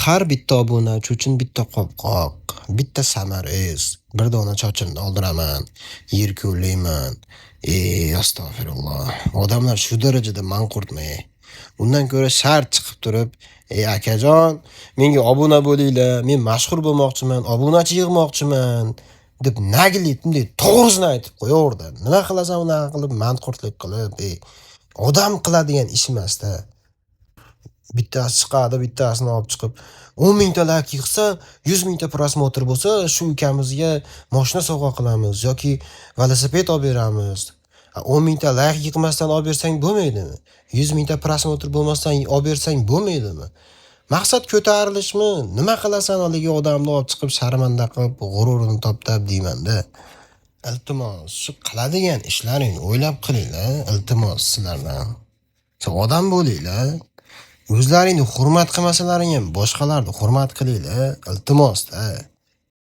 Har bitta obunachi uchun bitta qopqoq, bitta Samar S, bir dona sochimni oldiraman, yer kovlayman. Ey, astag'firulloh. Odamlar shu darajada manqurtmi? Undan ko'ra shart chiqib turib, "Ey akajon, menga obuna bo'linglar, men mashhur bo'lmoqchiman, obunachi yig'moqchiman" deb наглый bunday to'g'risini aytib qo'yaverdi. Nima qilasan unaqa qilib manqurtlik qilib, ey, odam qiladigan ish emas-da. Bittasi chiqadi, bittasini olib chiqib 10 mingta layk yig'sa, 100 mingta просмотр bo'lsa, shu ukamizga moshina sovg'a qilamiz yoki velosiped olib beramiz. 10 mingta layk yig'masdan olib bersang bo'lmaydimi? 100 mingta просмотр bo'lmasdan olib bersang bo'lmaydimi? Maqsad ko'tarilishmi? Nima qilasan haligi odamni olib chiqib sharmanda qilib, g'ururini toptab deyman-da. Iltimos, shu qiladigan ishlaringni o'ylab qilinglar, iltimos sizlardan. Sen odam bo'linglar. O'zlaringni hurmat qilmasalaring ham boshqalarni hurmat qilinglar, iltimos-da.